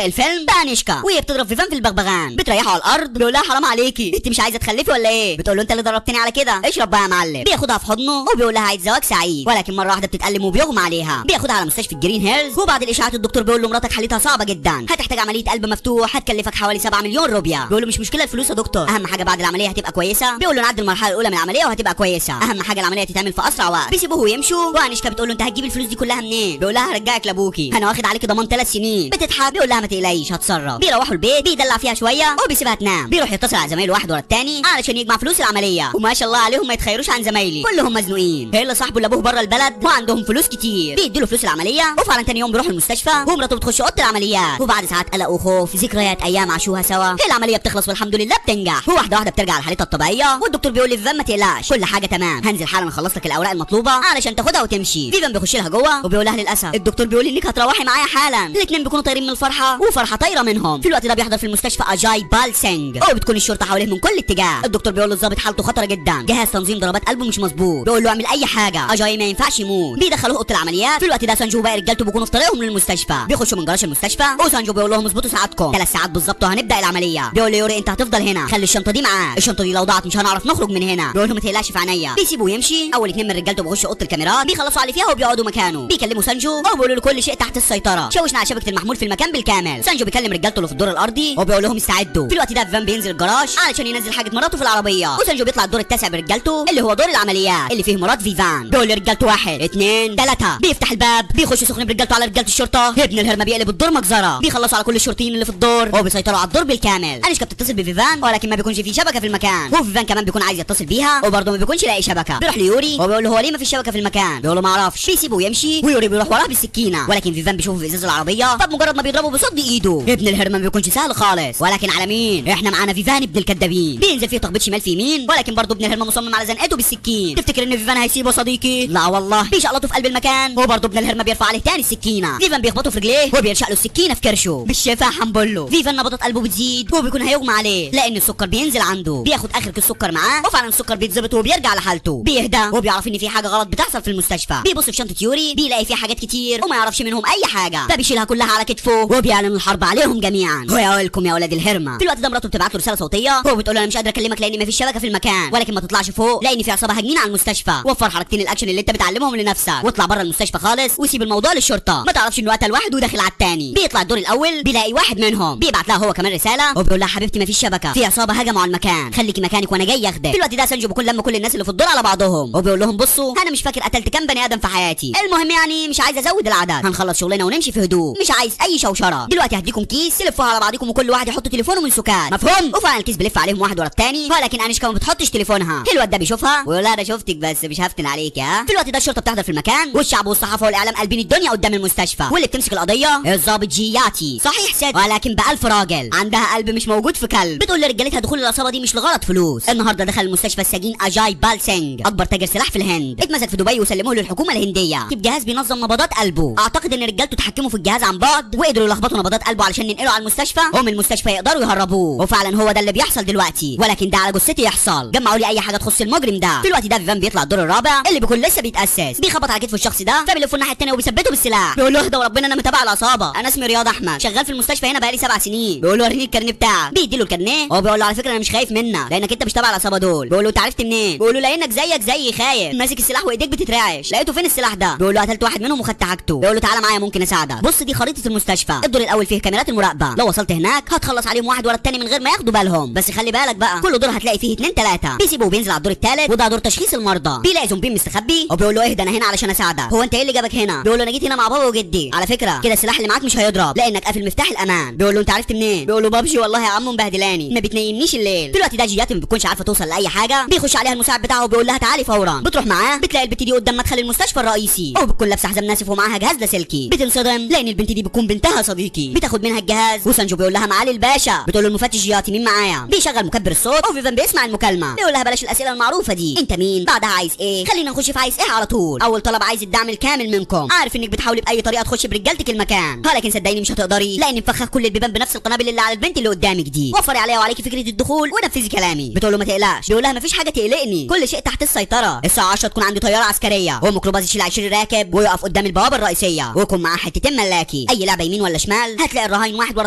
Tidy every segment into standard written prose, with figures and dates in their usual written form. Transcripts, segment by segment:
بيبدا الفيلم بانيشكا وهي بتضرب فيفان في البغبغان، بتريحه على الارض، بيقول لها حرام عليكي انت مش عايزه تخلفي ولا ايه؟ بتقول له انت اللي ضربتني على كده، اشرب بقى يا معلم. بياخدها في حضنه وبيقول لها عيد زواج سعيد، ولكن مرة واحدة بتتألم وبيغمى عليها. بياخدها على مستشفى جرين هيلز، وبعد الاشاعات الدكتور بيقول له مراتك حالتها صعبة جدا، هتحتاج عملية قلب مفتوح، هتكلفك حوالي 7 مليون روبيا. بيقول له مش مشكلة الفلوس يا دكتور، اهم حاجة بعد العملية هتبقى كويسة. بيقول له نعدي المرحلة الاولى من العملية وهتبقى كويسة، اهم حاجة العملية تتعمل في اسرع وقت. بيسيبوه ويمشوا، وانيشكا بتقول له انت هتجيب الفلوس دي كلها منين؟ بيقول لها هرجعك لابوكي، انا واخد عليكي ضمان 3 سنين. بتضحك، بيقول لها ما تقلقيش هتصرف. بيروحوا البيت، بيدلع فيها شوية وبيسيبها تنام. بيروح يتصل على زمايله واحد ورا الثاني علشان يجمع فلوس العملية، وما شاء الله عليهم ما يتخيروش عن زمايلي، كلهم مزنوقين، الا صاحبه اللي ابوه بره البلد وعندهم فلوس كتير. بيديله فلوس العملية، وفعلا تاني يوم بيروح المستشفى ومراته بتخش اوضة العمليات، وبعد ساعات قلق وخوف ذكريات ايام عاشوها سوا، العملية بتخلص والحمد لله بتنجح، وواحدة واحدة بترجع لحالتها الطبيعية. والدكتور بيقول لفيفان ما تقلقش كل حاجة تمام، هنزل حالا اخلص لك الاوراق المطلوبة علشان تاخدها وتمشي. فيفان بيخش لها جوه وبيقول لها للاسف الدكتور بيقول انك هتروحي معايا حالا. الاثنين بيكونوا طايرين من الفرحة وفرحه طايره منهم. في الوقت ده بيحضر في المستشفى اجاي بال سينج، وبتكون الشرطة حواليه من كل اتجاه. الدكتور بيقول للظابط حالته خطره جدا، جهاز تنظيم ضربات قلبه مش مظبوط، بيقول له اعمل اي حاجة، اجاي ما ينفعش يموت. بيدخلوه اوضة العمليات. في الوقت ده سانجو وباقي رجالته بيكونوا في طريقهم للمستشفى، بيخشوا من جراج المستشفى وسانجو بيقول لهم اظبطوا ساعاتكم، 3 ساعات بالظبط وهنبدا العملية. بيقول له يوري انت هتفضل هنا، خلي الشنطة دي معاك، الشنطة دي لو ضاعت مش هنعرف نخرج من هنا. بيقول له ما تقلقش في عينيا. بيسيبه يمشي. اول 2 من رجالته بيخشوا اوضة الكاميرات، بيخلصوا على فيها وبيقعدوا مكانه. بيكلموا سانجو وبيقولوا له كل شيء تحت السيطرة، شوشنا على شبكة المحمول في المكان بالكامل. سانجو بيكلم رجالته اللي في الدور الارضي وبيقول لهم استعدوا. في الوقت ده فيفان بينزل الجراج علشان ينزل حاجة مراته في العربية، وسانجو بيطلع الدور التاسع برجالته اللي هو دور العمليات اللي فيه مرات فيفان. بيقول لرجالته 1 2 3، بيفتح الباب، بيخش سخن برجالته على رجاله الشرطة. ابن الهرمه بيقلب الدور مجزرة، بيخلصوا على كل الشرطيين اللي في الدور وبيسيطروا على الدور بالكامل. انيشكا بتتصل بفيفان ولكن ما بيكونش في شبكة في المكان، وفيفان كمان بيكون عايز يتصل بيها وبرضه ما بيكونش لاقي شبكة. بيروح ليوري وبيقول له هو ليه ما فيش شبكة في المكان؟ بيقول له ما اعرفش. بيسيبه ويمشي، ويوري بيروح وراه بالسكينة، ولكن فيفان بيشوفه في ازاز العربية، فبمجرد ما بيضربه بيصد ايده. ابن الهرمه ما بيكونش سهل خالص، ولكن على مين؟ احنا معانا فيفان ابن الكدابين. بينزل فيه تخبيط شمال في يمين، ولكن برضه ابن الهرمه مصمم على زنقته بالسكين. تفتكر ان فيفان هيسيبه صديقي؟ لا والله، بيشقلطه في قلب المكان، وبرضه ابن الهرمه بيرفع عليه تاني السكينة. فيفان بيخبطه في رجليه وبيرشق له السكينة في كرشه. بالشفا حنبله. فيفان نبضات قلبه بتزيد وبيكون هيغمى عليه لان السكر بينزل عنده. بياخد اخر كيس سكر معاه، وفعلا السكر بيتظبط وبيرجع لحالته. بيهدى وبيعرف ان في حاجة غلط بتحصل في المستشفى. بيبص في شنطه يوري بيلاقي فيها حاجات كتير وما يعرفش منهم اي حاجة، فبيشيلها كلها على كتفه وبيعلن الحرب عليهم جميعا. ويا لكم يا ولاد الهرمه. في الوقت ده مراته بتبعت له رسالة صوتية وبتقول له انا مش قادرة اكلمك لان مفيش شبكة في المكان، ولكن ما تطلعش فوق لان في عصابة هاجمين على المستشفى. وفر حركتين الاكشن اللي انت بتعلمهم لنفسك واطلع بره المستشفى خالص وسيب الموضوع للشرطة. ما تعرفش انه قتل واحد وداخل على الثاني. بيطلع الدور الاول بيلاقي واحد منهم، بيبعت لها هو كمان رسالة وبيقول لها حبيبتي مفيش شبكة، في عصابة هجموا على المكان، خليكي مكانك وانا جاي اخدك. في الوقت ده سانجو بيكون لما كل الناس اللي في الدور على بعضهم وبيقول لهم بصوا انا مش فاكر قتلت كام بني ادم في حياتي، المهم يعني مش عايز ازود العدد، هنخلص شغلنا ونمشي في هدوء، مش عايز اي شوشرة. دلوقتي هديكم كيس تلفوها على بعضكم وكل واحد يحط تليفونه من سكات، مفهوم؟ وفعلا الكيس بيلف عليهم واحد ورا الثاني، ولكن انيشكا ما بتحطش تليفونها. الواد ده بيشوفها ويقول لها انا شفتك بس مش هفتن عليك ها. في الوقت ده الشرطة بتحضر في المكان، والشعب والصحافة والاعلام قلبين الدنيا قدام المستشفى، واللي بتمسك القضية الضابط جياتي. صحيح ست ولكن ب1000 راجل، عندها قلب مش موجود في كلب. بتقول لرجالتها دخول العصابة دي مش لغرض فلوس. النهارده دخل المستشفى السجين اجاي بال سينج، اكبر تاجر سلاح في الهند، اتمسك في دبي وسلموه للحكومة الهندية بجهاز بينظم نبضات قلبه. اعتقد ان رجالته اتحكموا في الجهاز عن بعد وقدروا يلخبطوا نبضات قلبه علشان ننقله على المستشفى، ومن المستشفى يقدروا يهربوه، وفعلا هو ده اللي بيحصل دلوقتي، ولكن ده على جثتي يحصل. جمعوا لي اي حاجة تخص المجرم ده. في الوقت ده فيفان بيطلع الدور الرابع اللي بيكون لسه بيتاسس، بيخبط على كتف الشخص ده فبيلفه الناحية الثانية وبيثبته بالسلاح. بيقول له اهدى وربنا انا متابع العصابة، انا اسمي رياض احمد، شغال في المستشفى هنا بقالي 7 سنين. بيقول له وريني الكارنيه بتاعك. بيدي له الكارنيه وبيقول له على فكرة انا مش خايف منك لانك انت مش تبع العصابة دول. بيقول له انت عرفت منين؟ بيقول له لانك زيك زي خايف، ماسك السلاح وايديك بتترعش. لقيته فين السلاح ده؟ بيقول له قتلت واحد منهم وخدت حاجته. بيقول له تعالى معايا ممكن اساعدك. بص دي خريطة المستشفى، الدور الاول فيه كاميرات المراقبة، لو وصلت هناك هتخلص عليهم واحد ورا الثاني من غير ما ياخدوا بالهم، بس خلي بالك بقى كل دور هتلاقي فيه 2 3. بيسيبه وبينزل على الدور الثالث وده دور تشخيص المرضى. بيلاقي زومبي مستخبي وبيقول له اهدى انا هنا علشان اساعدك. هو انت ايه اللي جابك هنا؟ بيقول له انا جيت هنا مع بابا وجدي، على فكرة كده السلاح اللي معاك مش هيضرب لانك قافل مفتاح الامان. بيقول له انت عرفت منين؟ بيقول له بابجي والله يا عمو مبهدلاني ما بتنيمنيش الليل. في الوقت ده جياتي ما بتكونش عارفه توصل لاي حاجة، بيخش عليها المساعد بتاعه وبيقول لها تعالي فورا. بتروح معاه بتلاقي البت دي قدام مدخل المستشفى الرئيسي وبتكون لابسه حزام ناسف ومعاها جهاز لاسلكي. بتنصدم لان البنت دي بتكون بنتها صديقي. بتاخد منها الجهاز وسانجو بيقول لها معالي الباشا. بتقول له المفتش جياتي مين معايا؟ بيشغل مكبر الصوت وفيفان بيسمع المكالمة. بيقول لها بلاش الاسئلة المعروفة دي، انت مين؟ بعدها عايز ايه؟ خلينا نخش في عايز ايه على طول. اول طلب عايز الدعم الكامل منكم، عارف انك بتحاولي باي طريقه تخش برجالتك المكان، ولكن صدقيني مش هتقدري لان مفخخ كل البيبان بنفس القنابل اللي على البنت اللي قدامك دي. وفري عليا وعليكي فكرة الدخول ونفذي كلامي. بتقول له ما تقلقش. بيقول لها مفيش حاجة تقلقني، كل شيء تحت السيطرة. الساعة 10 تكون عندي طيارة عسكرية وميكروباص يشيل 20 راكب ويقف قدام البوابة الرئيسية ويكون معاه حتتين ملاكي، اي لعبه يمين ولا شمال شمال هتلاقي الرهاين واحد ورا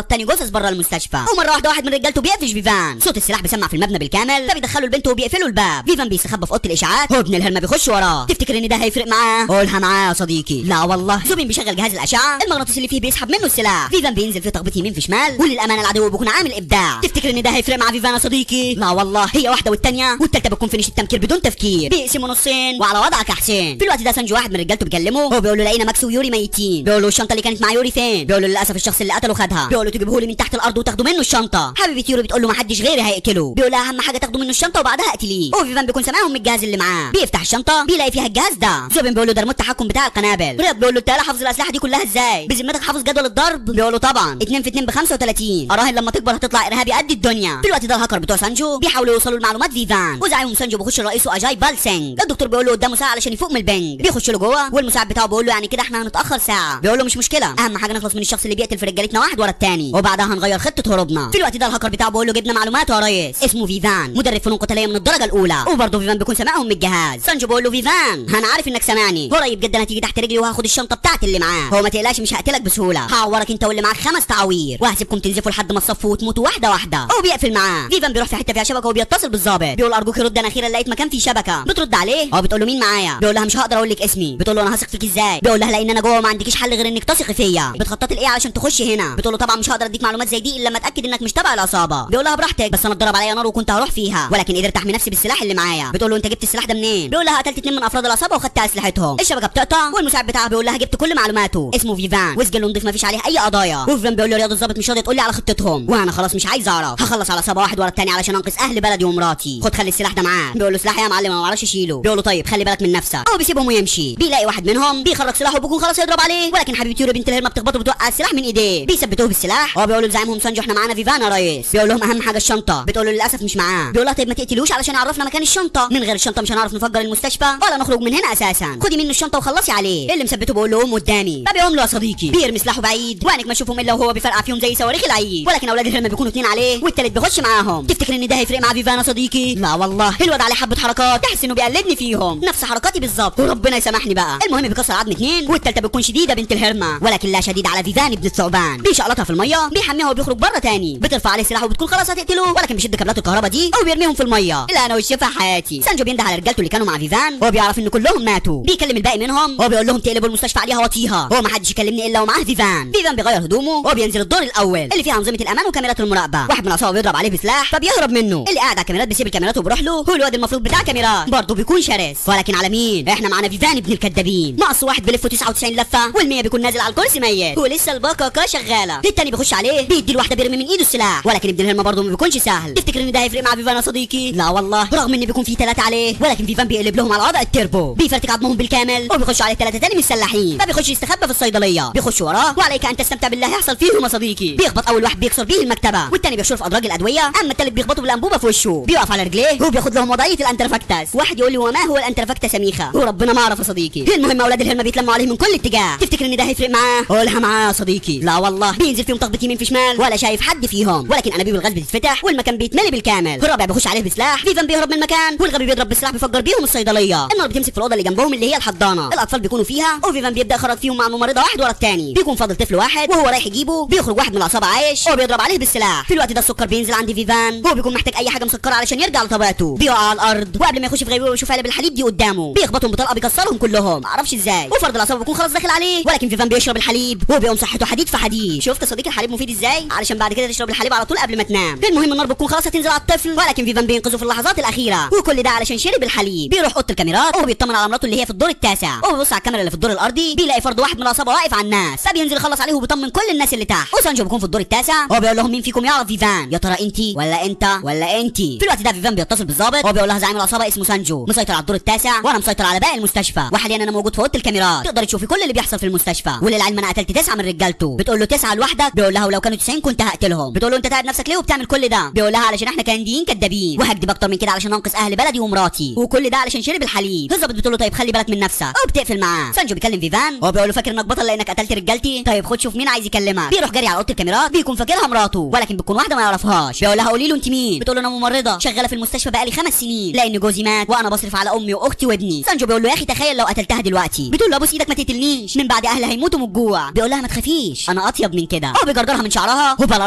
الثاني جثث بره المستشفى. ومرة واحدة واحد من رجالته بيقفش فيفان، صوت السلاح بيسمع في المبنى بالكامل، فبيدخلوا البنت وبيقفلوا الباب. فيفان بيستخبى في اوضة الاشاعات، وابن الهرمه بيخش وراه. تفتكر ان ده هيفرق معاه؟ قولها معاه يا صديقي. لا والله. زوبين بيشغل جهاز الاشعة، المغناطيس اللي فيه بيسحب منه السلاح. فيفان بينزل فيه تخبيط يمين في شمال، وللامانة العدو بيكون عامل ابداع. تفتكر ان ده هيفرق مع فيفان يا صديقي؟ لا والله. هي واحدة والثانية والثالثة بتكون finish التمكير بدون تفكير، بيقسموا نصين وعلى وضعك يا حسين. في الوقت ده سانجو واحد من رجالته بيكلمه، هو بيقول له لقينا ماكس ويوري ميتين. بيقول له الشنطة اللي كانت مع يوري فين؟ بيقول له للاسف الشخص اللي قتله خدها. بيقول له تجيبه لي من تحت الارض وتاخدوا منه الشنطة. حبيبه يوري بتقول له ما حدش غيري هيقتله. بيقول لها اهم حاجة تاخدوا منه الشنطة وبعدها اقتليه. وفيفان بيكون سامعهم من الجهاز اللي معاه، بيفتح الشنطة بيلاقي فيها الجهاز ده. زوبين بيقول له ده ريموت التحكم بتاع القنابل. رياض بيقول له انت حافظ الاسلحة دي كلها ازاي؟ بذمتك حافظ جدول الضرب؟ بيقول له طبعا، 2 في 2 ب 35. اراهن لما تكبر هتطلع ارهابي قد الدنيا. في الوقت ده الهاكر بتوع سانجو بيحاولوا يوصلوا لمعلومات فيفان، وزعيمهم سانجو بيخش لرئيسه اجاي بالسينج. الدكتور بيقول له قدامه ساعة علشان يفوق من البنج. بيخش له جوه والمساعد بتاعه بيقول له يعني كده احنا هنتاخر ساعة. بيقول له مش مشكلة، اهم حاجة نخلص من الشخص اللي بيقتل في رجالتنا واحد ورا الثاني، وبعدها هنغير خطه هروبنا. في الوقت ده الهاكر بتاعه بيقول له جبنا معلومات يا ريس، اسمه فيفان مدرب فنون قتالية من الدرجة الاولى، وبرضه فيفان بيكون سامعهم من الجهاز. سانجو بيقول له فيفان انا عارف انك سامعني، قريب جدا هتيجي تحت رجلي وهاخد الشنطة بتاعتي اللي معاك. هو ما تقلقش مش هقتلك بسهولة، هعورك انت واللي معاك 5 تعاوير، وهسيبكم تنزفوا لحد ما تصفوا وتموتوا واحدة واحدة. وبيقفل معاه. فيفان بيروح في حتة فيها شبكة وبيتصل بالظابط، بيقول ارجوك رد انا اخيرا لقيت مكان فيه شبكة. بترد عليه، هو بتقول له مين معايا؟ بيقول لها مش هقدر اقول لك اسمي. بتقول له انا هثق فيك ازاي؟ بيقول لها لان انا جوه وما عندكيش حل غير انك تثقي فيا. بتخططي لايه علشان تخشي هنا؟ بتقول له طبعا مش هقدر اديك معلومات زي دي الا لما اتاكد انك مش تبع العصابة. بيقول لها براحتك، بس انا اتضرب عليا نار وكنت هروح فيها، ولكن قدرت احمي نفسي بالسلاح اللي معايا. بتقول له انت جبت السلاح ده منين؟ بيقول لها قتلت 2 من افراد العصابة وخدت اسلحتهم. الشبكة بتقطع والمساعد بتاعها بيقول لها جبت كل معلوماته، اسمه فيفان وسجله نضيف ما فيش عليه اي قضايا. وفيفان بيقول له رياض الظابط مش راضي تقول لي على خطتهم، وانا خلاص مش عايز اعرف، هخلص على عصابة واحد ورا الثاني علشان انقذ اهل بلدي ومراتي. خد خلي السلاح ده معاك. بيقول له سلاح يا معلم ما اعرفش اشيله. بيقول له طيب خلي بالك من نفسك. هو بيسيبهم ويمشي. بيلاقي واحد منهم بيخرج سلاحه وبيكون خلاص يضرب عليه، ولكن حبيبتي يوري بنت الهرمه بتخبطه بتوقع السلاح من ايديه. بيثبتوه بالسلاح. هو بيقول له لزعيمهم سانجو احنا معانا فيفان يا ريس. بيقول لهم اهم حاجة الشنطة. بتقول له للاسف مش معاه. بيقول لها طيب ما تقتلوش علشان يعرفنا مكان الشنطة، من غير الشنطة مش هنعرف نفجر المستشفى ولا نخرج من هنا اساسا. خدي منه الشنطة وخلصي عليه. اللي مثبتة بيقول له قوم قدامي. فبيقوم له يا صديقي، بيرمي سلاحه بعيد وعينك ما تشوفهم الا وهو بيفرقع فيهم زي صواريخ العيد، ولكن اولاد الهرمه بيكونوا 2 عليه والثالث بيخش معاهم. تفتكر ان ده هيفرق مع فيفان يا صديقي؟ لا والله. الواد عليه حبه حركات تحس انه بيقلدني فيهم نفس حركاتي بالظبط، وربنا يسامحني بقى. المهم بيكسر عظم 2 والثالثة بتكون شديدة بنت الهرمه، ولكن لا شديد على فيفان ابن الثعبان. بيشقلطها في المية، بيحميها وبيخرج بره تاني. بترفع عليه سلاحه وبتكون خلاص هتقتله، ولكن بيشد كابلات الكهرباء دي او بيرميهم في المية. لا انا والشفا حياتي. سانجو بينده على رجالته اللي كانوا مع فيفان، هو بيعرف ان كلهم ماتوا. بيكلم الباقي منهم، هو بيقول لهم تقلبوا المستشفى عليها وطيها، هو ما حدش يكلمني الا ومعاه فيفان. فيفان بيغير هدومه وبينزل الدور الاول اللي فيه انظمة الامان وكاميرات المراقبة. واحد من العصابة بيضرب عليه بسلاح فبيهرب منه. اللي قاعد على الكاميرات بيسيب الكاميرات وبيروح له، هو الواد المفروض بتاع كاميرات برضه بيكون شرس، ولكن على مين؟ احنا معانا فيفان ابن الكدابين. ناقص واحد بيلفه 99 لفه وال100 بيكون نازل على الكرسي ميت ولسه البكاكا شغالة. التاني بيخش عليه بيدي الواحدة بيرمي من ايده السلاح، ولكن ابن الهرمه برضه ما بيكونش سهل. تفتكر ان ده هيفرق مع فيفان يا صديقي؟ لا والله. رغم ان بيكون في 3 عليه، ولكن فيفان بيقلب لهم على وضع التربو، بيفرتك عظمهم بالكامل وبيخش عليه 3 تاني مسلحين. فبيخش يستخبى في الصيدلية، بيخش وراه وعليك ان تستمتع بالله هيحصل فيهم يا صديقي. بيخبط اول واحد بيكسر بيه المكتبة، والتاني بيحشره في ادراج الادوية، اما التالت بيخبطه بالانبوبه في وشه، بيقف على رجليه وبياخد لهم وضعية الانترفاكتس. واحد يقول لي وما هو الانترفاكتس يا ميخا؟ وربنا ما اعرف يا صديقي. المهم اولاد الهرمه بيتلموا عليه من كل اتجاه. تفتكر ان ده هيفرق معاه؟ قولها معاه يا صديقي. لا والله. بينزل فيهم تخبط يمين في شمال ولا شايف حد فيهم، ولكن انابيب الغاز بتتفتح والمكان بيتملي بالكامل. الرابع بيخش عليه بسلاح، فيفان بيهرب من المكان، والغبي بيضرب بالسلاح بيفجر بيهم الصيدلية. النار بتمسك في الاوضة اللي جنبهم اللي هي الحضانة، الاطفال بيكونوا فيها، وفيفان بيبدا يخرج فيهم مع الممرضة واحد ورا الثاني. بيكون فاضل طفل واحد وهو رايح يجيبه، بيخرج واحد من العصابة عايش وبيضرب عليه بالسلاح. في الوقت ده السكر بينزل عند فيفان، هو بيكون محتاج اي حاجة مسكره علشان يرجع لطبيعته. بيقع على الارض وقبل ما يخش في غيبوبة بيشوف علب الحليب دي قدامه، بيخبطهم بطلقه بيكسرهم كلهم معرفش ازاي. وفرد العصابة بيكون خلاص داخل عليه، ولكن فيفان بيشرب الحليب وبيقوم صحته حديد في حديد. شفت يا صديقي الحليب مفيد ازاي؟ علشان بعد كده تشرب الحليب على طول قبل ما تنام. المهم النار بتكون خلاص هتنزل على الطفل، ولكن فيفان بينقذه في اللحظات الاخيرة، وكل ده علشان شرب الحليب. بيروح اوضة الكاميرات وبيطمن على مراته اللي هي في الدور التاسع، وبيبص على الكاميرا اللي في الدور الارضي، بيلاقي فرد واحد من العصابة واقف على الناس، فبينزل يخلص عليه وبيطمن كل الناس اللي تحت. وسانجو بيكون في الدور التاسع، هو بيقول لهم مين فيكم يعرف فيفان؟ يا ترى انت ولا انت ولا انت؟ في الوقت ده فيفان بيتصل بالظابط، هو بيقول لها زعيم العصابة اسمه سانجو مسيطر على الدور التاسع وانا مسيطر على باقي المستشفى، وحاليا انا موجود في اوضة الكاميرات، تقدر تشوفي كل اللي بيحصل في المستشفى، وللعلم انا قتلت 9 من رجالته. بتقول له 9 لوحدك؟ بيقول لها ولو كانوا 90 كنت هقتلهم. بتقول له انت تعب نفسك ليه وبتعمل كل ده؟ بيقول لها علشان احنا كنديين كدابين، وهكدب اكتر من كده علشان انقذ اهل بلدي ومراتي، وكل ده علشان شرب الحليب. الظابط بتقول له طيب خلي بالك من نفسك، وبتقفل معاه. سانجو بيكلم فيفان، هو بيقول له فاكر انك بطل لانك قتلت رجالتي؟ طيب خد شوف مين عايز يكلمك. بيروح جري على اوضة الكاميرات، بيكون فاكرها مراته، ولكن بتكون واحدة ما يعرفهاش. بيقول لها قولي له انت مين؟ بتقول له انا ممرضة شغالة في المستشفى بقالي 5 سنين، لان جوزي مات وانا بصرف على امي واختي وابني. سانجو بيقول له يا اخي تخيل لو قتلتها دلوقتي. بتقول له ابوس ايدك ما تقتلنيش، من بعد اهلي هيموتوا من الجوع. بيقول لها ما تخافيش انا انا اطيب من كده. هو بيجرجرها من شعرها وبلا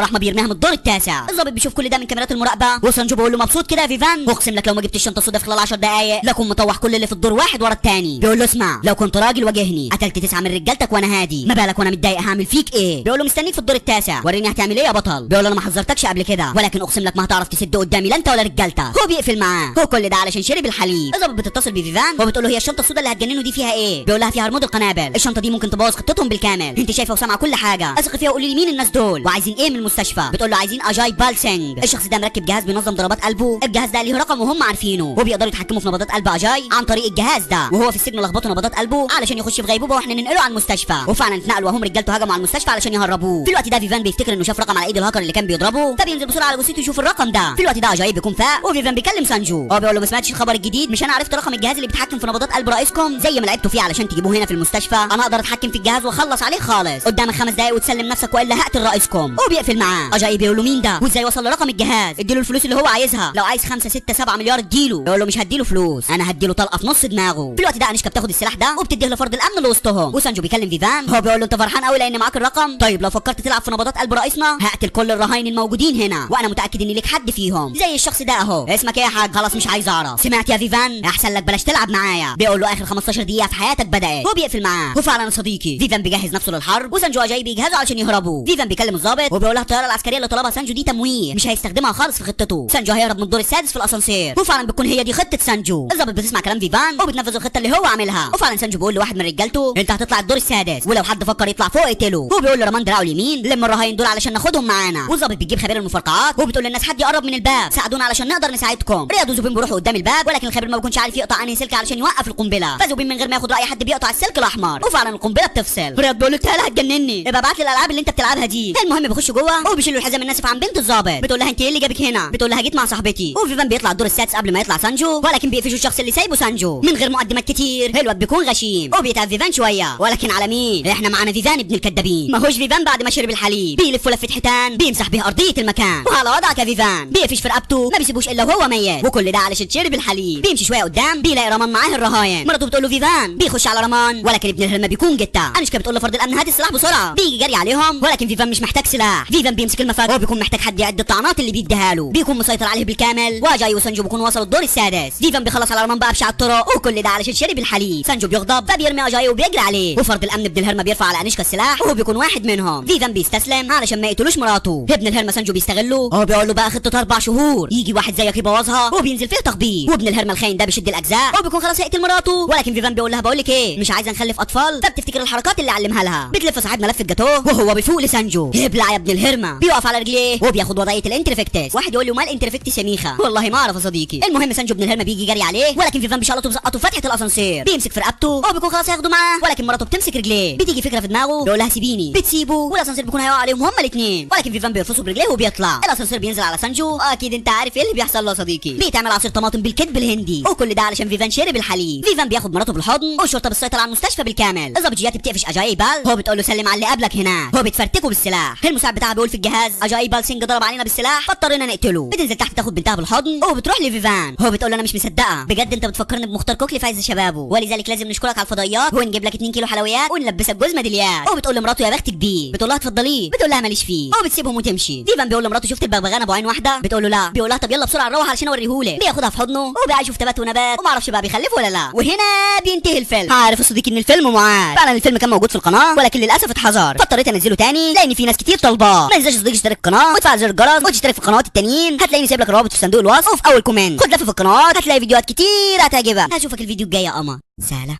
رحمه بيرميها من الدور التاسع. الظابط بيشوف كل ده من كاميرات المراقبة، وسانجو بيقول له مبسوط كده يا فيفان؟ اقسم لك لو ما جبت الشنطة السوداء في خلال 10 دقائق لكم مطوح كل اللي في الدور واحد ورا الثاني. بيقول له اسمع، لو كنت راجل واجهني، قتلت 9 من رجالتك وانا هادي، ما بالك وانا متضايق هعمل فيك ايه؟ بيقول له مستنيك في الدور التاسع، وريني هتعمل ايه يا بطل. بيقول له انا ما حذرتكش قبل كده، ولكن اقسم لك ما هتعرف تسد قدامي لا انت ولا رجالتك. هو بيقفل معاه، هو كل ده علشان شرب الحليب. الظابط بتتصل بفيفان وبتقول له هي الشنطة السوداء اللي هتجننه دي فيها ايه؟ بيقول لها فيها رمود القنابل، الشنطة دي ممكن تبوظ خطتهم بالكامل، انت شايفه وسامعه كل حاجة، اثقي فيها وقولي لي مين الناس دول وعايزين ايه من المستشفى. بتقول له عايزين اجاي بالسينج، الشخص ده مركب جهاز بينظم ضربات قلبه، الجهاز ده ليه رقم وهم عارفينه، وبيقدروا يتحكموا في نبضات قلب اجاي عن طريق الجهاز ده، وهو في السجن لخبطوا نبضات قلبه علشان يخش في غيبوبة واحنا ننقله على المستشفى. وفعلا اتنقلوا وهم رجالته هجموا على المستشفى علشان يهربوه. في الوقت ده فيفان بيفتكر انه شاف رقم على ايد الهاكر اللي كان بيضربه، فبينزل بسرعة على جثته يشوف الرقم ده. في الوقت ده اجاي بيكون فاق، وفيفان بيكلم سانجو، هو بيقول له ما سمعتش الخبر الجديد؟ مش انا عرفت رقم الجهاز اللي بيتحكم في نبضات قلب رئيسكم زي ما لعبتوا فيه علشان تجيبوه هنا في المستشفى، انا اقدر اتحكم في الجهاز واخلص عليه خالص، قدامك 5 دقايق وتسلم نفسك والا هقتل رئيسكم. وبيقفل معاه. اجاي بيقول له مين ده وازاي وصل لرقم الجهاز؟ اديله الفلوس اللي هو عايزها، لو عايز 5 6 7 مليار اديله. بيقول له مش هديله فلوس، انا هديله طلقه في نص دماغه. في الوقت ده انيشكا بتاخد السلاح ده وبتديه لفرد الامن اللي وسطهم، وسانجو بيكلم فيفان، هو بيقول له انت فرحان قوي لان معاك الرقم، طيب لو فكرت تلعب في نبضات قلب رئيسنا هقتل كل الرهاين الموجودين هنا، وانا متاكد ان ليك حد فيهم زي الشخص ده اهو. اسمك ايه يا حاج؟ خلاص مش عايز اعرف. سمعت يا فيفان؟ احسن لك بلاش تلعب معايا. بيقول له اخر 15 دقيقة في حياتك بدات. هو بيقفل معاه. وفعلا يا صديقي فيفان بيجهز نفسه للحرب، وسانجو اجاي بيجهزوا علشان يهربوا. فيفان بيكلم الضابط وبيقول لها الطيارة العسكرية اللي طلبها سانجو دي تمويه، مش هيستخدمها خالص في خطته، سانجو هيهرب من الدور السادس في الاسانسير. وفعلا بتكون هي دي خطه سانجو. الضابط بتسمع كلام فيفان وبتنفذ الخطة اللي هو عاملها. وفعلا سانجو بيقول لواحد من رجالته انت هتطلع الدور السادس، ولو حد فكر يطلع فوق اقتله. هو بيقول لرمان دراعه اليمين لم الرهاين دول علشان ناخدهم معانا. والضابط بتجيب خبير المفرقعات وبتقول للناس حد يقرب من الباب، ساعدونا علشان نقدر نساعدكم. رياض وزوبين بيروحوا قدام الباب، ولكن الخبير ما بيكونش عارف يقطع انهي سلك علشان يوقف القنبلة، فزوبين من غير ما ياخد راي حد بيقطع السلك الاحمر، وفعلا القنبلة بتفصل. رياض بيقول له تعالى هتجنني، ابقى ابعت لي الالعاب اللي انت بتلعبها دي. المهم بيخش جوه وبيشيلوا الحزام الناسف عن بنت الضابط، بتقول لها انت ايه اللي جابك هنا؟ بتقول لها جيت مع صاحبتي. وفيفان بيطلع الدور السادس قبل ما يطلع سانجو، ولكن بيقفشوا الشخص اللي سايبه سانجو من غير مقدمات كتير. الواد بيكون غشيم وبيتعب فيفان شوية، ولكن على مين؟ احنا معانا فيفان ابن الكدابين. ماهوش فيفان بعد ما شرب الحليب بيلف لفه حيتان بيمسح بيها ارضية المكان، وعلى وضعك يا فيفان. بيقفش في رقبته ما بيسيبوش الا وهو ميت، وكل ده علشان شرب الحليب. بيمشي شوية قدام بيلاقي رمان معاه الرهاين، مراته بتقول له فيفان، بيخش على رمان ولكن ابن الهرمه بيكون جتا. انشكا بتقول لفرد الامن هات السلاح بسرعة، بيجي جري عليهم ولكن فيفان مش محتاج سلاح. فيفان بيمسك المفك وبيكون محتاج حد يعد الطعنات اللي بيديها له، بيكون مسيطر عليه بالكامل. واجاي وسانجو بيكونوا وصلوا الدور السادس. فيفان بيخلص على رمان بأبشع الطرق، وكل ده علشان شرب الحليب. سانجو بيغضب فبيرمي اجاي وبيجري عليه، وفرد الامن ابن الهرمه بيرفع على انيشكا السلاح وهو بيكون واحد منهم. فيفان بيستسلم علشان ما يقتلوش مراته. ابن الهرمه سانجو بيستغله، هو بيقول له بقى خطه 4 شهور يجي واحد زيك يبوظها، وبينزل فيه تخبيط. وابن الهرمه الخاين ده بيشد الاجزاء وبيكون خلاص هيقتل مراته، ولكن فيفان بيقول لها بقول لك ايه، مش عايزه نخلف اطفال، فبتفتكر الحركات اللي علمها لها. بتلف صاحبنا لفه جاتوه وهو بيفوق لسانجو، ابلع يا ابن الهرمه. بيقف على رجليه وبياخد وضعية الانترفكتس. واحد يقول له مال انترفكتس يا ميخا؟ والله ما اعرف يا صديقي. المهم سانجو ابن الهرمه بيجي جري عليه، ولكن فيفان بيشلطه بزقته فتحه الاسانسير، بيمسك في رقبته وبيكون خلاص هياخده معاه، ولكن مراته بتمسك رجليه. بتيجي فكرة في دماغه بيقول لها سيبيني، بتسيبه والاسانسير بيكون هيقع عليهم هما الاثنين، ولكن فيفان بيرفسه برجليه وبيطلع. الاسانسير بينزل على سانجو، اكيد انت عارف ايه اللي بيحصل له يا صديقي. بيتعمل عصير طماطم بالكذب الهندي، وكل ده علشان فيفان شرب الحليب. فيفان بياخد مراته بالحضن والشرطة بتسيطر على المستشفى بالكامل. الظابط بتقفش اجاي بال، هو بتقول له سلم على اللي قبلك هناك، هو بتفرتكه بالسلاح. المساعد بتاعها بيقول في الجهاز اجاي بال سينج ضرب علينا بالسلاح فاضطرينا نقتله. بتنزل تحت تاخد بنتها بالحضن وبتروح لفيفان، هو بتقول له انا مش مصدقه بجد، انت بتفكرني بمختار كوكلي في عز شبابه، ولذلك لازم نشكرك على الفضائيات ونجيب لك 2 كيلو حلويات ونلبسك جوز ميداليات. وبتقول لمراته يا بختك بيه، بتقول لها اتفضليه، بتقول لها ماليش فيه، وبتسيبهم وتمشي. فيفان بيقول لمراته شفت البغبغان ابو عين واحدة؟ بتقول له لا. بيقول لها طب يلا بسرعة نروح علشان اوريهولك. بياخدها في حضنه وبيعيشوا في تبات ونبات وما اعرفش بقى بيخلفوا ولا لا. وهنا بينتهي الفيلم. عارف يا صديقي ان الفيلم معاد، فعلا الفيلم كان موجود في القناة ولكن للاسف اتحذر، فاضطريت انزله تاني لان في ناس كتير طالباه. ما تنساش يا صديقي تشترك في القناة وتفعل زر الجرس وتشترك في القنوات التانيين، هتلاقيني سايب لك الروابط في صندوق الوصف وفي اول comment. خد لفه في القنوات هتلاقي فيديوهات كتير هتعجبك. هشوفك الفيديو الجاي يا قمر. سلام.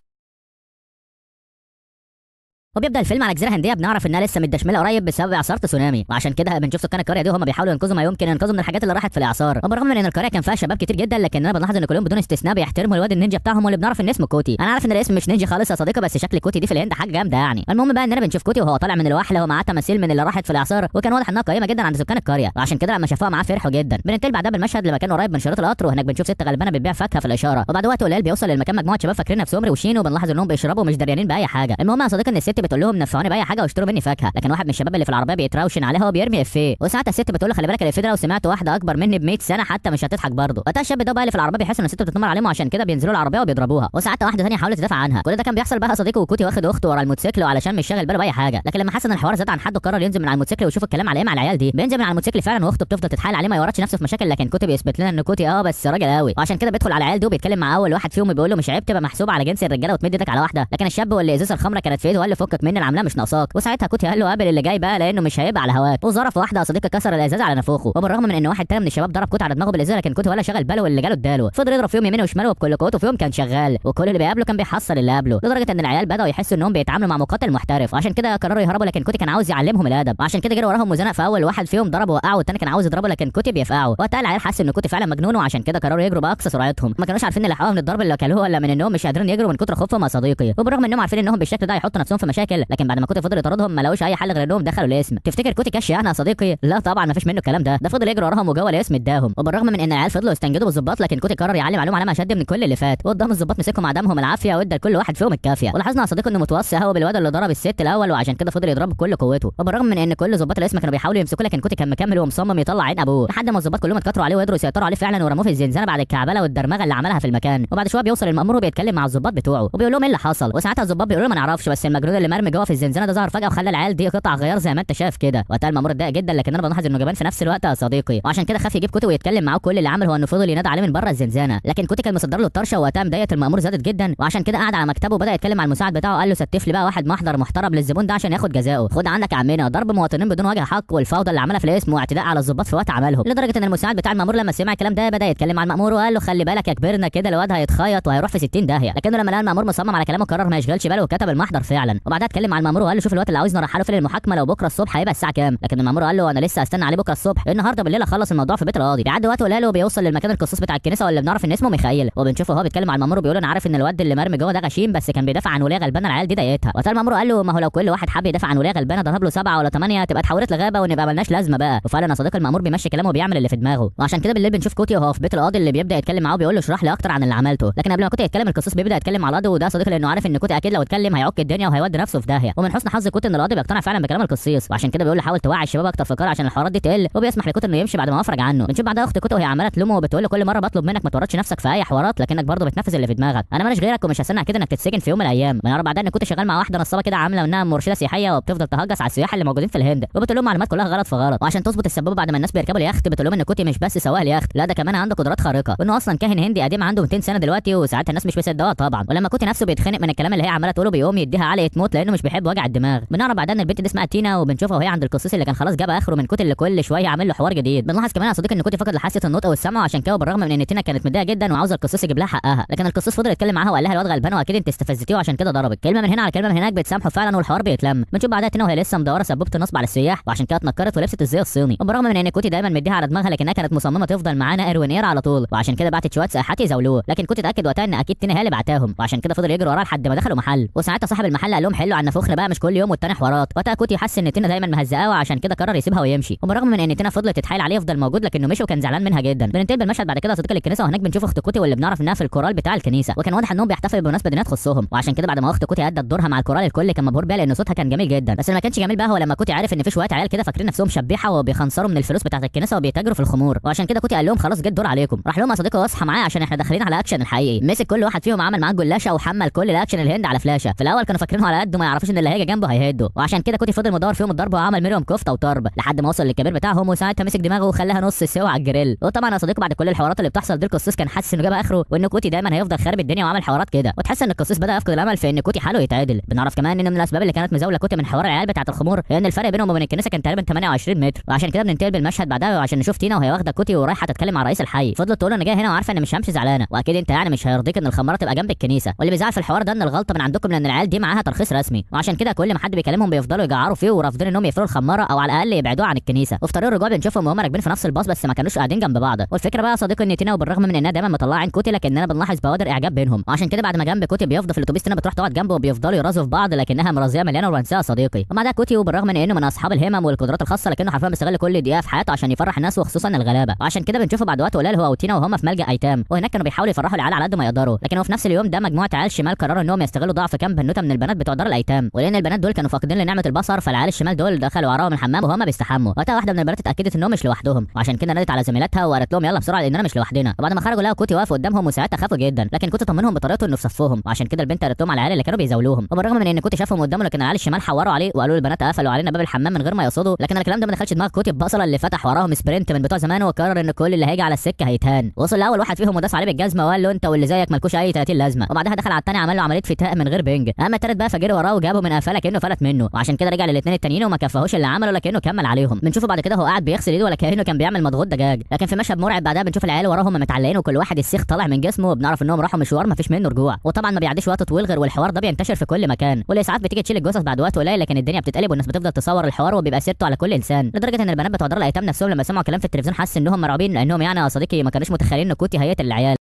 وبيبدا الفيلم على جزيرة هنديه بنعرف انها لسه متدشمله قريب بسبب اعصار تسونامي، وعشان كده بنشوف سكان القرية دي وهم بيحاولوا ينقذوا ما يمكن ينقذوا من الحاجات اللي راحت في الاعصار. وبالرغم من ان القرية كان فيها شباب كتير جدا، لكننا بنلاحظ ان كلهم بدون استثناء بيحترموا الواد النينجا بتاعهم واللي بنعرف ان اسمه كوتي. انا عارف ان الاسم مش نينجا خالص يا صديقي، بس شكل كوتي دي في الهند حاجة جامدة يعني. المهم بقى اننا بنشوف كوتي وهو طالع من الوحله ومعاه تماثيل من اللي راحت في الاعصار، وكان واضح انها قيمة جدا عند سكان القرية، وعشان كده لما شافوها معاه فرحوا جدا. بننتقل بعدها بالمشهد لمكان قريب من شريط القطر، وهناك بنشوف ست غلبانه بتبيع فاكهة في الاشارة. وبعد وقت قليل بيوصل للمكان مجموعة شباب فاكرين نفسهم روشين، وبنلاحظ انهم بيشربوا ومش دريانين باي حاجة. المهم يا صديقي ان الست بتقول لهم نفعوني باي حاجة واشتروا مني فاكهة، لكن واحد من الشباب اللي في العربية بيتراوشن عليها وبيرمي افيه، وساعتها الست بتقول له خلي بالك الافيه ده لو سمعت واحدة اكبر مني ب 100 سنة حتى مش هتضحك برضه. وقتها الشاب ده بقى اللي في العربية بيحس ان الست بتتنمر عليهم، وعشان كده بينزلوا العربية وبيضربوها، وساعتها واحدة ثانية حاولت تدافع عنها. كل ده كان بيحصل بقى صديقه وكوتي واخد اخته ورا الموتوسيكل وعلشان مش شاغل باله باي حاجة، لكن لما حس ان الحوار زاد عن حده قرر ينزل من على الموتوسيكل ويشوف الكلام على ايه مع العيال دي. بينزل من على الموتوسيكل فعلا واخته بتفضل تتحايل عليه ما يورطش نفسه في مشاكل، لكن كوتي بيثبت لنا ان كوتي بس راجل قوي، وعشان كده بيدخل على العيال دي وبيتكلم مع اول واحد فيهم وبيقول له مش عيب تبقى محسوب على جنس الرجالة وتمد ايدك على واحدة، لكن الشاب واللي ازازة الخمرة كانت في ايده قال له فكك مني العملية مش ناقصاك، وساعتها كوتي قال له قابل اللي جاي بقى لانه مش هيبقى على هواك، وظرف واحدة يا صديقي كسر الازازه على نافوخه. وبالرغم من ان واحد تاني من الشباب ضرب كوتي على دماغه بالازازه، لكن كوتي ولا شغل باله واللي جاله اداله، فضل يضرب فيهم يمين وشمال وبكل قوته فيهم كان شغال، وكل اللي بيقابله كان بيحصل اللي قبله، لدرجة ان العيال بداوا يحسوا انهم بيتعاملوا مع مقاتل محترف، وعشان كده قرروا يهربوا، لكن كوتي كان عاوز يعلمهم الادب، وعشان كده جري وراهم وزنق في اول واحد فيهم ضربه وقعه، والتاني كان عاوز يضربه لكن كوتي بيفقعه. وقتها العيال حسوا ان كوتي فعلا مجنون، وعشان كده قرروا يجروا باقصى سرعتهم، ما كانوش عارفين يلحقوها من الضرب اللي اكلوه ولا من انهم مش قادرين يجروا من كتر خوفهم يا صديقي، وبالرغم انهم عارفين انهم بالشكل ده هيحطوا نفسهم في مشاكل، لكن بعد ما كوتي فضل يطاردهم ما لقوش اي حل غير انهم دخلوا القسم. تفتكر كوتي كش يعني يا صديقي؟ لا طبعا ما فيش منه الكلام ده، ده فضل يجري وراهم وجوه القسم اداهم. وبالرغم من ان العيال فضلوا يستنجدوا بالظباط، لكن كوتي قرر يعلم عليهم علامة اشد من كل اللي فات، وقدام الظباط مسكهم عدمهم العافية وادى لكل واحد فيهم الكافيه. ولاحظنا يا صديقي انه متوصي هو بالواد اللي ضرب الست الاول، وعشان كده فضل يضربه بكل قوته. وبالرغم من ان كل ظباط القسم كانوا بيحاولوا يمسكوه، لكن كوتي كان مكمل ومصمم يطلع عين ابوه، لحد ما الظباط كلهم اتكتروا عليه وقدروا يسيطروا عليه فعلا ورموه في الزنزانة بعد الكعبله والدرمغه اللي عملها في المكان. وبعد شوية بيوصل المأمور وبيتكلم مع الظباط بتوعه وبيقول لهم ايه اللي حصل، وساعتها الظباط بيقولوا له ما نعرفش، بس المجنون اللي مرمي جوه في الزنزانة ده ظهر فجاة وخلى العيال دي قطع غيار زي ما انت شايف كده. وقتها المأمور اتضايق جدا، لكن انا بلاحظ انه جبان في نفس الوقت يا صديقي، وعشان كده خاف يجيب كوتي ويتكلم معاه. كل اللي عمل هو انه فضل ينادى عليه من بره الزنزانة، لكن كوتي كان مصدر له الطرشه، وقتها مضايقه المأمور زادت جدا، وعشان كده قعد على مكتبه وبدا يتكلم مع المساعد بتاعه، قال له ستف لي بقى واحد محضر محترم للزبون ده عشان ياخد جزاؤه. خد عندك يا عمنا ضرب مواطنين بدون وجه حق والفوضى اللي عملها في القسم واعتداء على الظباط في وقت عملهم، لدرجة ان المساعد بتاع المأمور لما سمع الكلام ده بدا يتكلم مع المأمور وقال له خلي بالك يا كبرنا كده الواد هيتخيط وهيروح في 60 داهية. لكنه لما لقى المأمور مصمم على كلامه قرر ما يشغلش باله وكتب المحضر فعلا. وبعدها اتكلم مع المأمور وقال له شوف الوقت اللي عاوزنا نرحله فيه للمحاكمه، لو بكره الصبح هيبقى الساعة كام؟ لكن المأمور قال له انا لسه هستنى عليه بكره الصبح، النهارده بالليل اخلص الموضوع في بيت القاضي. بيعدي وقت قليل وبيوصل للمكان القصاص بتاع الكنيسة واللي بنعرف ان اسمه ميخائيل، وبنشوفه وهو بيتكلم مع المأمور وبيقول انا عارف ان الواد اللي مرمي جوه ده غشيم، بس كان بيدافع عن وليه غلبانه العيال دي ضايقتها. وقتها المأمور قال له ما هو لو كل واحد حب يدافع عن وليه غلبانه ضرب له 7 ولا 8 تبقى اتحولت لغابه ونبقى مالناش لازمه بقى. وفعلا يا صديقي المأمور بيمشي كلامه وبيعمل اللي في دماغه. وعشان كده بالليل بنشوف كوتي وهو في بيت القاضي اللي بيبدا يتكلم معاه وبيقول له اشرح لي اكتر عن اللي عملته، لكن قبل ما كوتي يتكلم القصاص بيبدا يتكلم مع القاضي، وده صديقي لانه عارف ان كوتي اكيد لو اتكلم هيعك الدنيا وهيودي نفسه في داهية. ومن حسن حظ كوتي ان القاضي بيقتنع فعلا بكلام القصيص، وعشان كده بيقول له حاول توعي الشباب اكتر في القرية عشان الحوارات دي تقل، وبيسمح لكوتي انه يمشي بعد ما افرج عنه. بنشوف بعدها اخت كوتي وهي عماله تلومه وبتقول له كل مرة بطلب منك ما تورطش نفسك في اي حوارات، لكنك برضه بتنفذ اللي في دماغك، انا ماليش غيرك ومش هستنى كده انك تتسجن في يوم من الايام. بنعرف بعدها ان كوتي شغال مع واحدة نصابه كده عامله انها مرشده سياحية وبتفضل تهجس على السياح اللي موجودين في الهند، وبتقول لهم معلومات كلها غلط في غلط. وعشان تظبط السبابة بعد ما الناس بيركبوا اليخت بتقول لهم ان كوتي مش بس سواق اليخت، لا ده كمان عنده قدرات خارقة، وانه اصلا كاهن هندي قديم عنده 200 سنة دلوقتي، وساعتها الناس مش مصدقاه طبعا. ولما كوتي نفسه بيتخنق من الكلام اللي هي عماله تقوله بيقوم يديها علقه موت لانه مش بيحب وجع الدماغ. بنعرف بعدها ان البنت دي اسمها تينا، وبنشوفها وهي عند القسيس اللي كان خلاص جاب اخره من كوتي اللي كل شوية عامل له حوار جديد. بنلاحظ كمان يا صديقي ان كوتي فقد حاسه النطق والسمع، عشان كده بالرغم من ان تينا كانت متضايقة جدا وعاوزه القسيس يجيب لها حقها، لكن القسيس فضل يتكلم معاها وقال لها الواد غلبان واكيد انت استفزتيه وعشان كده ضربك. كلمة من هنا على كلمة من هناك بتسامحه فعلا والحوار بيتلم. بنشوف بعدها تينا وهي لسه مدورة سبوبه النصب على السياح، وعشان كده اتنكرت ولبست الزي الصيني. وبالرغم من ان كوتي دايما مديها على دماغها، لكنها كانت مصممه تفضل معانا اير على طول، وعشان كده بعتت شوية سائحات يزاولوه، لكن كوتي اتاكد وقتها ان اكيد تينا هي اللي بعتاهم، وعشان كده فضل يجري وراها لحد ما دخلوا محل. وساعتها صاحب المحل قال لهم حلوا عن نفوخنا بقى مش كل يوم والتاني حوارات. وقتها كوتي حس ان تينا دايما مهزقاه، وعشان كده قرر يسيبها ويمشي. وبالرغم من ان تينا فضلت تتحايل عليه يفضل موجود، لكنه مشي وكان زعلان منها جدا. بننتقل بالمشهد بعد كده صديقي للكنيسة، وهناك بنشوف اخت كوتي واللي بنعرف انها في الكورال بتاع الكنيسة، وكان واضح انهم بيحتفلوا بمناسبة دينية تخصهم. وعشان كده بعد ما اخت كوتي ادت دورها مع الكورال الكل كان مبهور بيها لان صوتها كان جميل جدا. بس اللي ما كانش جميل بقى هو لما كوتي عرف ان في شوية عيال كده فاكرين نفسهم شبيحة وبيخنصروا من الفلوس بتاعه الكنيسة وبيتاجروا في الخمور، وعشان كده كوتي قال لهم خلاص جه الدور عليكم. راح لهم يا صديقي واصحى معايا عشان احنا داخلين على اكشن الحقيقي. مسك كل واحد فيهم عمل معاه جلاشه وحمل كل الاكشن الهند على فلاشه. في الاول كانوا فاكرينه على قده ما يعرفوش ان اللي هيجي جنبه هيهده، وعشان كده كوتي فضل مدور فيهم الضرب وعمل منهم كفته وطرب لحد ما وصل للكبير بتاعهم، وساعتها مسك دماغه وخلاها نص سوا على الجريل. وطبعا يا صديقي بعد كل الحوارات اللي بتحصل دي القصيص كان حاسس انه جاب اخره، وان كوتي دايما هيفضل خارب الدنيا وعمل حوارات كده، وتحس ان القصيص بدا يفقد الامل في ان كوتي حاله يتعدل. بنعرف كمان ان من الاسباب اللي كانت مزاولة كوتي من حوار العيال بتاعه الخمور هي ان الفرق بينهم وبين الكنيسة كان تقريبا 28 متر، وعشان كده بننتقل بالمشهد بعدها عشان نشوف تينا وهي واخده كوتي ورايحه تتكلم مع رئيس الحي. فضلت تقول انا جاية هنا وعارفه ان مش همشي زعلانة، واكيد انت يعني مش هيرضيك ان الخماره تبقى جنب الكنيسة، واللي بيزعل في الحوار ده ان الغلطة من عندكم لان العيال دي معاها ترخيص رسمي، وعشان كده كل ما حد بيكلمهم بيفضلوا يجعروا فيه ورافضين انهم يقفلوا الخماره او على الاقل يبعدوها عن الكنيسة. وفي طريق الرجوع بنشوفهم وهم راكبين في نفس الباص بس ما كانوش قاعدين جنب بعض. والفكرة بقى يا صديقي ان تينا وبالرغم من انها دايما مطلعه عين كوتي، لكننا بنلاحظ بوادر اعجاب بينهم، وعشان كده بعد ما جنب كوتي بيفضى في الاتوبيس تينا بتروح تقعد جنبه وبيفضلوا يرازوا في بعض، لكنها مرازيه مليانة رومانسية يا صديقي. ومع ده كوتي وبالرغم من انه من اصحاب الهمم والقدرات الخاصة، لكنه حرفيا بيستغل كل دقيقة في حياته عشان يفرح الناس وخصوصا الغلابة. وعشان كده بنشوفه بعد وقت قليل هو وتينا وهم في ملجأ ايتام، وهناك كانوا بيحاولوا يفرحوا العيال على قد ما يقدروا، لكن هو في نفس اليوم ده مجموعة عيال شمال قرروا انهم يستغلوا ضعف كام بنوته من البنات بتوع دار الايتام، ولان البنات دول كانوا فاقدين لنعمه البصر فالعيال الشمال دول دخلوا وراهم الحمام وهم بيستحموا. وقتها واحدة من البنات اتاكدت انهم مش لوحدهم، وعشان كده نادت على زميلاتها وقالت لهم يلا بسرعة لاننا مش لوحدنا. وبعد ما خرجوا لقوا كوتي واقف قدامهم، وساعتها خافوا جدا، لكن كوتي طمنهم بطريقته انه في صفهم، وعشان كده البنت قالت لهم على العيال اللي كانوا بيزاولوهم. وبالرغم من ان كوتي شافهم قدامه لكن العيال الشمال حوروا عليه وقالوا البنات قفلوا علينا باب الحمام من غير ما يقصدوا، لكن الكلام ده ما دخلش دماغ كوتي ببصله اللي فتح وراهم sprint من بتوع زمان وقرر ان كل اللي هيجي على السكة هيتهان. وصل لاول واحد فيهم وداس عليه بالجزمه وقال له انت واللي زيك مالكوش اي 30 لازمه، وبعدها دخل على الثاني عمل له عملية فتاء من غير بنج. اما الثالث بقى فجري وراه وجابه من قفاه لكنه فلت منه، وعشان كده رجع للاثنين التانيين وما كفاهوش اللي عمله لكنه كمل عليهم. بنشوفه بعد كده هو قاعد بيغسل ايده ولا كانه كان بيعمل مضغوط دجاج. لكن في مشهد مرعب بعدها بنشوف العيال وراهم متعلقين وكل واحد السيخ طالع من جسمه، وبنعرف انهم راحوا مشوار ما فيش منه رجوع. وطبعا ما بيعديش وقت طويل غير والحوار ده بينتشر في كل مكان، والاسعاف بتيجي تشيل الجثث بعد وقت قليل، لكن الدنيا بتتقلب والناس بتفضل تصور الحوار وبيبقى سيرته على كل انسان، لدرجة ان البنات بتوع دار الايتام نفسهم لما سمعوا كلام في التلفزيون حسوا انهم مرعوبين، لانهم يعني يا صديقي ما كانوش متخيلين ان كوتي هيقتل العيال.